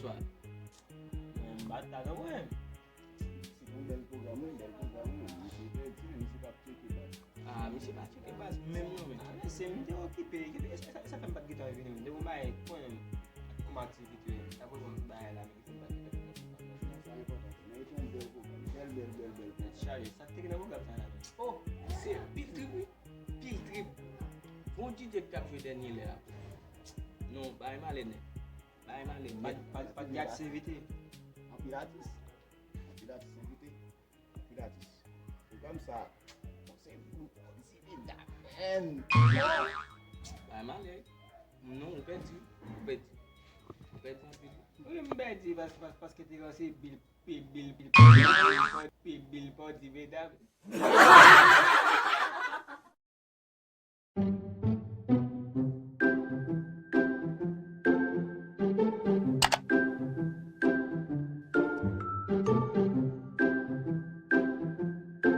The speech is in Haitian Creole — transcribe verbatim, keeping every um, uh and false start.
Mwen, m bat la non mwen. Se yon bèl pwogram, wi, bèl pwogram, wi. Misye pèdi, men misye p ap tcheke baz. Ah, misye pa tcheke baz menm non, men. Ah, men se m te okipe, e sa, e sa fè m pa t gentan vini menm. Depi m bay konnen m kòm aktivite, sa pou m bay la, men se m pa t gentan vini. Sa enpòtan, men se yon bèl pwogram, bèl, bèl, bèl, bèl pwogram. Tèt chaje, sa k te gen nan pwogram sa la menm? Oh, se Pil Trip, wi. Pil Trip. Bon D J k t ap jwe dènye lè a. Non, bay malè nèt. Bay malè nèt. Pa t, pa t, pa t gen atis envite. Anpil atis. Anpil atis envite. Anpil atis. Pwogram sa, se pou motive dam, menn. Bay malè. Non, ou pèdi. Ou pèdi. Ou pèdi anpil. Wi, m pèdi pas-, pas-, paske te ranse bil, bil, bil, bil, bil, bil, bil, bil, bil, bil,